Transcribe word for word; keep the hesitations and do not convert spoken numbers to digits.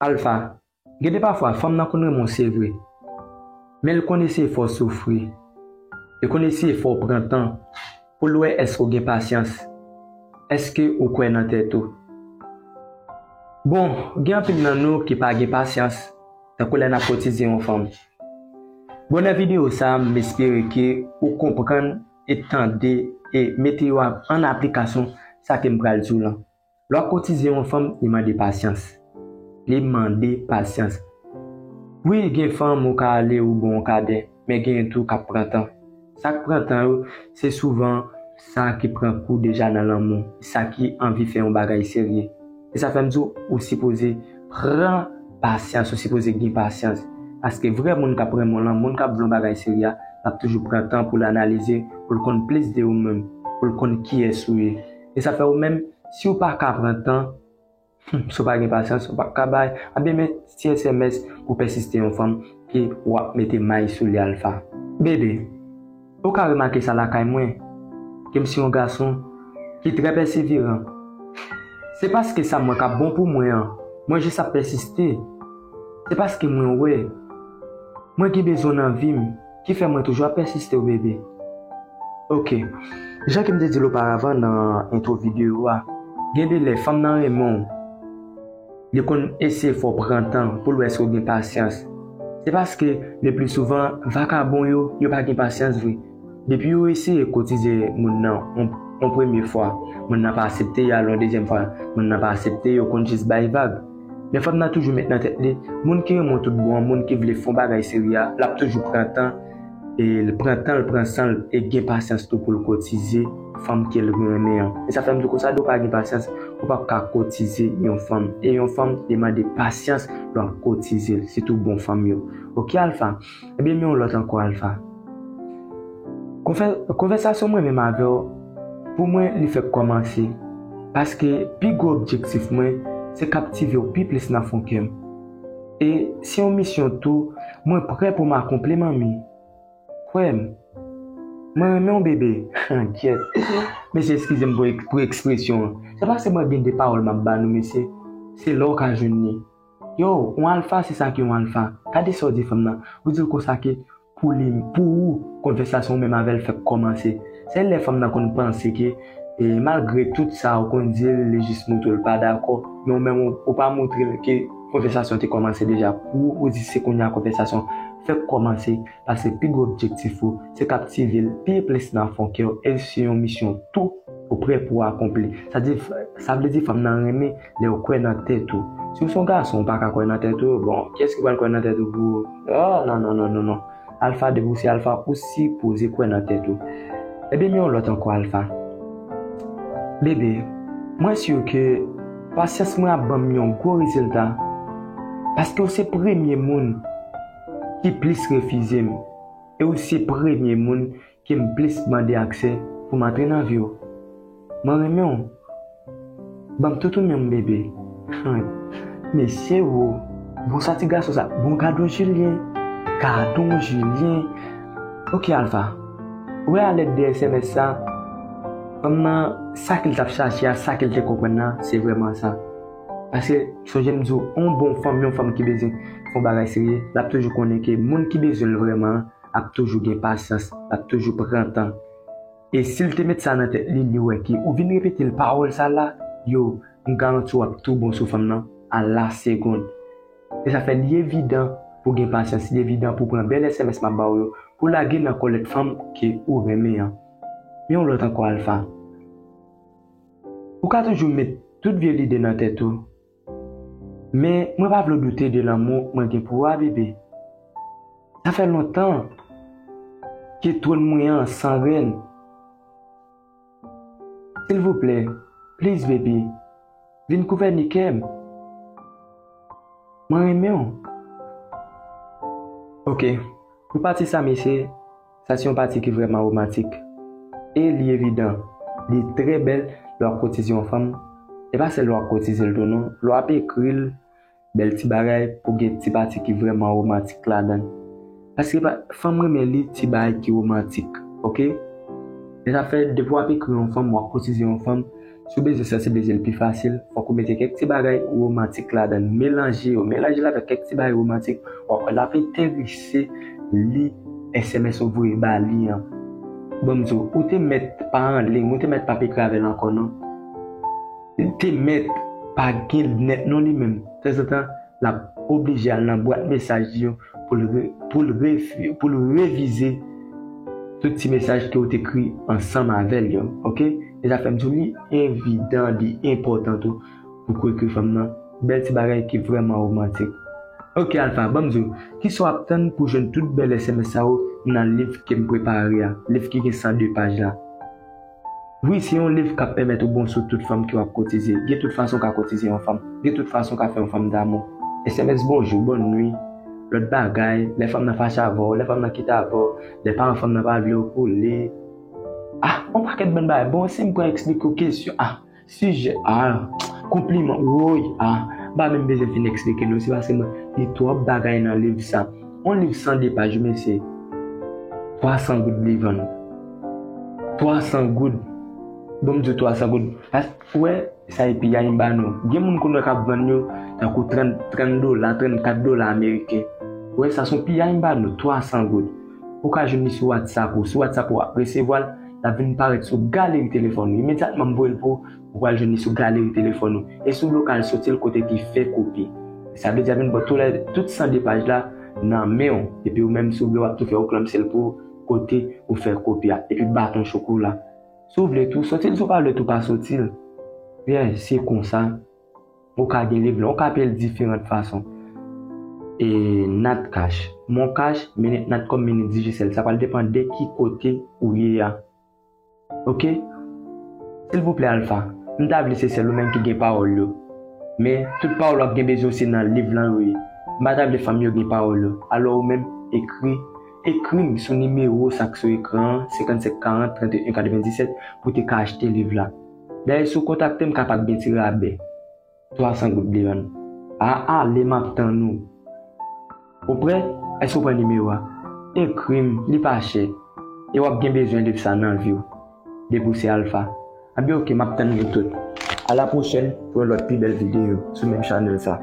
Alpha, gen de pafwa fanm nan konn renmen w se vre, men l konn eseye fè w soufri. Li konn eseye fè w pran tan pou l wè èske w gen pasyans, èske ou kwè nan tèt ou. Bon, gen anpil nan nou ki pa gen pasyans, tankou lè n ap kotize yon fanm. Bon, nan videyo sa a, m espere ke ou konprann e tande e mete yo an aplikasyon sa ke m pral di w lan. Lè w ap kotize yon fanm, li mande pasyans. Li mande pasyans. Wi, gen fanm ou ka ale ou bon yon kadè, men gen tou k ap pran tan. Sa k pran tan yo, se souvan sa ki pran kou deja nan lanmou, sa ki anvi fè yon bagay serye. E sa fè m di w, ou sipoze pran pasyans, ou sipoze gen pasyans. Paske vrè moun k ap renmen w lan, moun k ap vle yon bagay serye a, l ap toujou pran tan pou l analize, pou l konn plis de ou menm, pou l konn kiyès ou ye. E sa fè ou menm, si w pa ka pran tan, hmm, si w pa gen pasyans, ou p ap ka bay, ap byen men ti S M S pou pèsiste yon fanm ke w ap mete may sou li Alpha. Bebe, ou ka remake sa lakay mwen, ke m se yon gason ki trè pèseveran. Se paske sa m wè k ap bon pou mwen an, mwen jis ap pèsiste. Se paske mwen wè, mwen gen bezwen nan vi m, ki fè mwen toujou ap pèsiste w, bebe. Oke. Jan ke m te di l oparavan nan entwo videyo a, gen de lè fanm nan renmen w, li konn eseye fè w pran tan pou l wè si w gen pasyans. Se paske, le pli souvan, vakabon yo, yo pa gen pasyans vre. Depi yo eseye kotize moun nan yon, yon premye fwa, moun nan pa aksepte, y al yon dezyèm fwa, moun nan pa aksepte, yo konn jis bay vag. Men fanm nan toujou met nan tèt li, moun ki renmen w tout bon an, moun ki vle fè yon bagay serye a, l ap toujou pran tan, e l pran tan, l pran san l, e gen pasyans tou pou l kotize fanm ke l renmen an. E sa fè m di w konsa, lè w pa gen pasyans, ou p ap ka kotize yon fanm. E yon fanm, li mande pasyans lè w ap kotize l, sitou bon fanm yo. Oke, Alpha? Ebyen, men yon lòt ankò, Alpha. Konvè-, konvèsasyon mwen menm avè w, pou mwen, li fèk kòmanse. Paske pi gwo objektif mwen, se kaptive w pi plis nan fon kè m. E se yon misyon tou, mwen prè pou m akonpli, manmi. Kwè m. Mwen renmen w, bebe. Kyèt. Mesye, eskize m pou ek-, pou ekspresyon an. Se pa se mwen gen de pawòl m ap ba nou, mesye. Se la w ka jwenn li. Yo, yon Alpha, se sa ki yon Alpha. Gade sa w di fanm nan. Ou di l konsa ke pou li, pou ou, konvèsasyon ou menm avè l fèk kòmanse. Se lè fanm nan konn panse ke, e, malgre tout sa, ou konn di l, li jis montre l pa dakò, men ou menm ou, ou pa montre l ke konvèsasyon te kòmanse deja. Pou ou, ou di se kounye a konvèsasyon fèk kòmanse, paske pi gwo objektif ou, se kaptive l pi plis nan fon kè w, e se yon misyon tou ou prè pou w akonpli. Sa di, sa vle di fanm nan renmen lè w kwè nan tèt ou. Si w se yon gason, ou pa ka kwè nan tèt ou, bon, kiyès ki pral kwè nan tèt ou pou ou? Ah, non, non, non, non, non. Alpha, depi w se Alpha, ou sipoze kwè nan tèt ou. Ebyen, men yon lòt ankò, Alpha. Bebe, mwen si ke pasyans mwen ap ban m yon gwo rezilta, paske w se premye moun ki plis refize m, e w se premye moun ke m plis mande aksè pou m antre nan vi w. Mwen renmen w. Ban m tout ou menm, bebe. Mesye wo. Bon, sa ti gason sa. Bon, gadon Julien. Gadon Julien. Oke, Alpha. Ou wè, alèd de S M S sa, fanm nan, sa ke l t ap chache a, sa ke l te konprann nan, se vrèman sa. Paske, sonje m di w, yon bon fanm, yon fanm ki bezwen fè yon bagay serye, l ap toujou konnen ke moun ki bezwen l vrèman an ap toujou gen pasyans, l ap toujou pran tan. E si l te met sa nan tèt li, li wè ke ou vin repete l pawòl sa la, yo, m garanti w ap tou bon sou fanm nan a la segonn. E sa fè li evidan pou gen pasyans, li evidan pou pran bèl S M S m ap ba w yo, pou lage nan kò lòt fanm ke ou renmen an. Men yon lòt ankò, Alpha. Ou ka toujou met tout vye lide nan tèt ou. Men mwen pa vle w doute de lanmou mwen gen pou ou a, bebe. Sa fè lontan ke twòn mwen an san rèn. Silvouplè, please, baby, vin gouvène kè m. Mwen renmen w. Oke, pou pati sa, mesye, sa se yon pati ki vrèman womantik. E li evidan, li trè bèl lè w ap kotize yon fanm. E pa sèl lè w ap kotize l tou non, lè w ap ekri l, bèl ti bagay pou gen ti pati ki vrèman womantik ladan l. Paske pa, fanm renmen li ti bagay ki womantik, oke? E sa fè, depi w ap ekri yon fanm, w ap kotize yon fanm, Si w bezwen sansibilize l pi fasil, fòk ou mete kèk ti bagay womantik ladan l. Melanje yo, melanje l avèk kèk ti bagay womantik. W ap wè l ap enterese li S M S ou voye ba li an. Ban m di w, ou te mèt pa anliy, ou te mèt p ap ekri avè l ankò non. Li te mèt pa gen nèt non li menm. Tanzantan, l ap oblije al nan bwat mesaj li yo pou l re- pou l refi- pou l revize tout ti mesaj ke w te ekri ansanm avè l yo, oke? E sa fè m di w li evidan, li enpòtan tou pou w ekri fanm nan bèl ti bagay ki vrèman womantik. Oke Alpha, ban m di w, kisa w ap tann pou jwenn tout bèl S M S sa yo nan liv ke m prepare a, liv ki gen san de paj la? Wi, se yon liv k ap pèmèt ou bon sou tout fanm ke w ap kotize. Gen tout fason w ka kotize yon fanm. Gen tout fason w ka fè yon fanm damou. S M S bonjou, bòn nwi, lòt bagay, lè fanm nan fache avè w, lè fanm nan kite avè w, lè paran fanm nan pa vle w pou li. Ah, yon pakèt bann bagay. Bon, si m pran eksplike w kesyon, ah, sijè, ah, konpliman, woy, ah, m pa menm bezwen fin eksplike nou, se paske mwen li twòp bagay nan liv sa. Yon liv san de paj, mesye. Twa san goud li vann. Twa san goud. Bon, m di w twa san goud. Pas- Ou wè, sa e piyay m ba nou. Gen moun kounye a k ap vann yo tankou trant, trant dola, trannkat dola ameriken. Ou wè, sa se yon piyay m ba nou, twa san goud. Ou ka jwenn li sou WhatsApp ou. Sou WhatsApp ou ap resevwa l, l ap vin parèt sou galeri telefòn ou. Imedyatman m voye l pou ou, ou pral jwenn li sou galeri telefòn ou. E si w vle, ou ka al soti l kote ki fè kopi. Sa vle di, ap vin ba w tou lè, tout san de paj la nan men w. Epi ou menm, si w vle, w ap tou fè w klanmse l pou ou kote ou fè kopi a. Epi baton chokola. Si w vle tou, soti l, si w pa vle tou, pa soti l. Yeah, se konsa. Ou ka gen liv lan, ou ka peye l diferan fason. E Natcash, MonCash, Minute Natcom, Minute Digicel, sa pral depann de ki kote ou ye a. Oke? Silvouplè Alpha, m ta vle se sèl ou menm ki gen pawòl yo. Men, tout pawòl w ap gen bezwen se nan liv lan yo ye. M pa ta vle fanm yo gen pawòl yo. Alò ou menm, ekri, ekri m sou nimewo sa k sou ekran an, senkannsenk karant, trannteyen, katrevenndisèt, pou w te ka achte liv la. Dayè, si w kontakte m, kapab gen ti rabè. Twa san goud li vann. A, ale, m ap tann ou. Ou prè? Èske w pran nimewo a? Ekri m, li pa chè. E w ap gen bezwen liv sa nan vi w. Depi w se Alpha. Anben oke, m ap tann nou tout. A la pwochèn pou yon lòt pi bèl videyo sou menm chanèl sa.